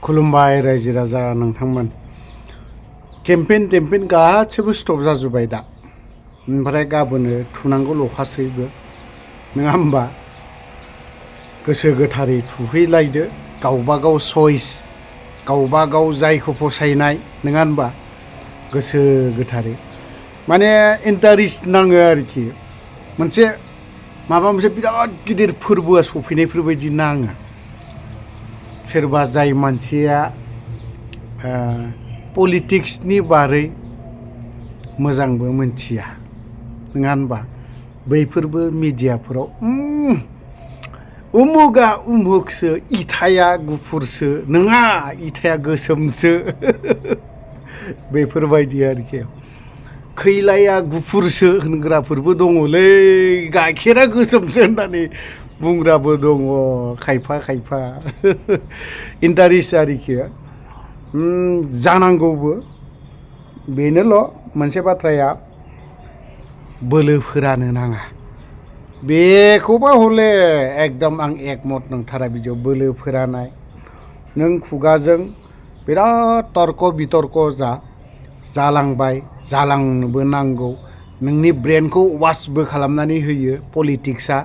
खुलुमबाय रायजो राजा नोंथांमोन केम्पेन गासैबो स्टप जाजोब्बाय दा ओमफ्राय गाबोनो थुनांगौल'खासैबो नङा होमबा गोसो गोथारै थुहैलायदो गावबागाव चइस गावबागाव जायखौ फसायनाय नङा होनबा गोसो गोथारै माने इन्टारेस्ट नाङो आरोखि मोनसे माबा मोनसे बिराद गिदिर फोरबोआ सफैनायफोरबायदि नाङो सोरबा जाय मानसिया पलिटिक्सनि बारै मोजांबो मोनथिया नङा होनबा बैफोरबो मिडियाफोराव उमुगा उमुगसो इथाया गुफुरसो नङा इथाया गोसोमसो बेफोरबायदि आरोखि खैलाया गुफुरसो होनग्राफोरबो दङलै गाइखेरा गोसोमसो होननानै बुंग्राबो दङ खायफा इन्टारेस्ट आरोखि जानांगौबो बेनोल' मोनसे बाथ्राया बोलो फोरानो नाङा बेखौबा हले एकदम आं एकमत नंथारा बिदियाव बोलो फोरानाय नों खुगाजों बिराद तर्क बितर्क जालांबाय जालांनोबो नांगौ नोंनि ब्रेनखौ वाशबो खालामनानै होयो पलिटिक्सआ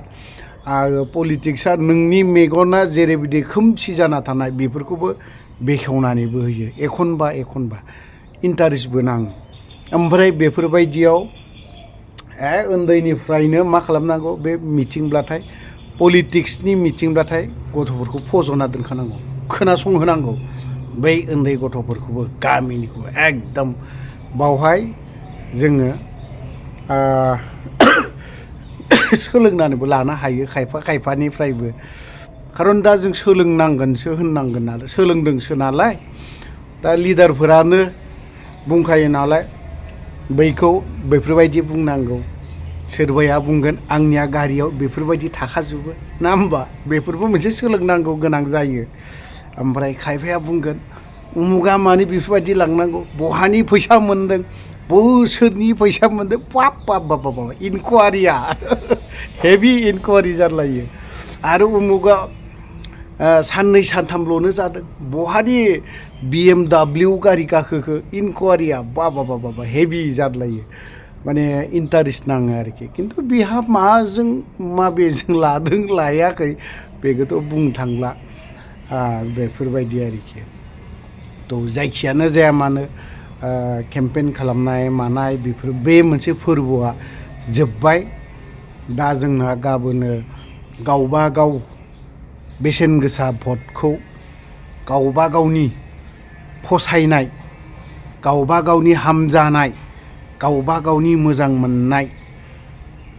आरो पलिटिक्सआ नोंनि मेगना जेरैबायदि खोमसि जाना थानाय बेफोरखौबो बेखेवनानैबो होयो एखनबा इन्टारेस्टबो नाङो ओमफ्राय बेफोरबायदियाव उन्दैनिफ्रायनो मा खालामनांगौ बे मिटिंब्लाथाय पलिटिक्सनि मिटिंब्लाथाय गथ'फोरखौ फज'ना दोनखानांगौ खोनासंहोनांगौ बै उन्दै गथ'फोरखौबो गामिनिखौबो एकदम बावहाय जोङो सोलोंनानैबो लानो हायो खायफानिफ्रायबो खारन दा जों सोलोंनांगोनसो होननांगोन आरो सोलोंदोंसो नालाय दा लिडारफोरानो बुंखायो नालाय बेफोरबायदि बुंनांगौ सोरबाया बुंगोन आंनिया गारियाव बेफोरबायदि थाखाजोबो ना होमबा बेफोरबो मोनसे सोलोंनांगौ गोनां जायो ओमफ्राय खायफाया बुंगोन उमुगा मानि बेफोरबायदि लांनांगौ बहानि फैसा मोन्दों बोसोरनि फैसा मोन्दों बाब इनकुवारिया हेभि इनकुवारि जालायो आरो उमुगा साननै सानथामल'नो जादों बहानि BMW गारि गाखोखो इनकुवारिया बाबा हेभि जादलायो माने इन्टारेस्ट नाङो आरोखि खिन्थु बिहा माजों माबेजों लादों लायाखै बेखौथ' बुंनो थांला बेफोरबायदि आरोखि थ' जायखियानो जाया मानो केम्पेन खालामनाय मानाय बेफोर बे मोनसे फोरबोआ जोब्बाय दा जोंना गाबोनो गावबा गाव बेसेन गोसा भटखौ गावबा गावनि फसायनाय गावबा गावनि हामजानाय गावबा गावनि मोजां मोननाय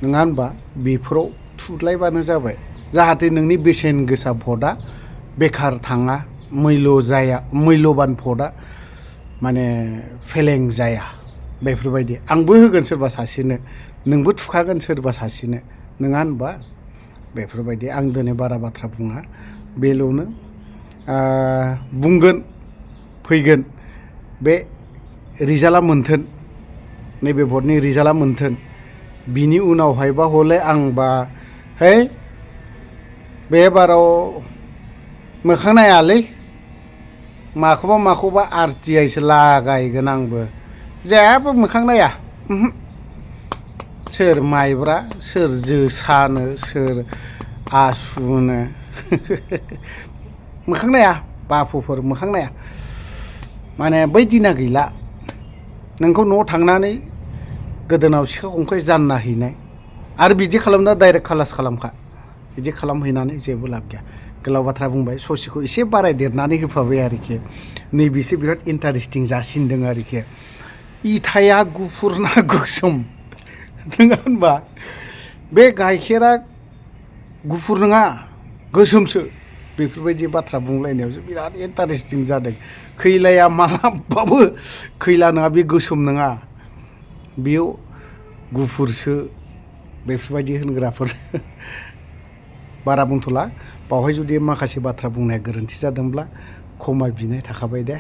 नङा होनबा बेफोराव थुलायबानो जाबाय जाहाथे नोंनि बेसेन गोसा भटआ बेखार थाङा मैल्यबान भटआ माने फेलें जाया बेफोरबायदि आंबो होगोन सोरबा सासेनो नोंबो थुखागोन सोरबा सासेनो नङा होनबा बेफोरबायदि आं दिनै बारा बाथ्रा बुङा बेल'नो बुंगोन फैगोन बे रिजाल्टआ मोनथों नैबे भटनि रिजाल्टआ मोनथों बिनि उनावहायबा हले आंबा है बे बाराव मोखां नायालै माखौबा RTIसो लागायगोन आंबो जेबो मोखां नाया सोर माइब्रा सोर जोसानो सोर आसुनो मोखां नाया बाफुफोर मोखां नाया माने बै दिना गैला नोंखौ न'आव थांनानै गोदोनाव सिखा खंखाइ जानना हैनाय आरो बिदि खालामना डाइरेक्ट खालास खालामखा बिदि खालामहैनानै जेबो लाब गैया गोलाव बाथ्रा बुंबाय ससेखौ एसे बारायदेरनानै होफाबाय आरोखि नैबेसो बिराद इन्टारेस्टिं जासिनदों आरोखि इथाया गुफुर ना गोसोम नङा होनबा बे गाइखेरा गुफुर नङा गोसोमसो बेफोरबायदि बाथ्रा बुंलायनायावसो बिराद इन्टारेस्टिं जादों खैलाया मालाबाबो खैला नङा बे गोसोम नङा बेयाव गुफुरसो बेफोरबायदि होनग्राफोर बारा बुंथ'ला बावहाय जुदि माखासे बाथ्रा बुंनाया गोरोन्थि जादोंब्ला खमा बिनाय थाखाबाय दे।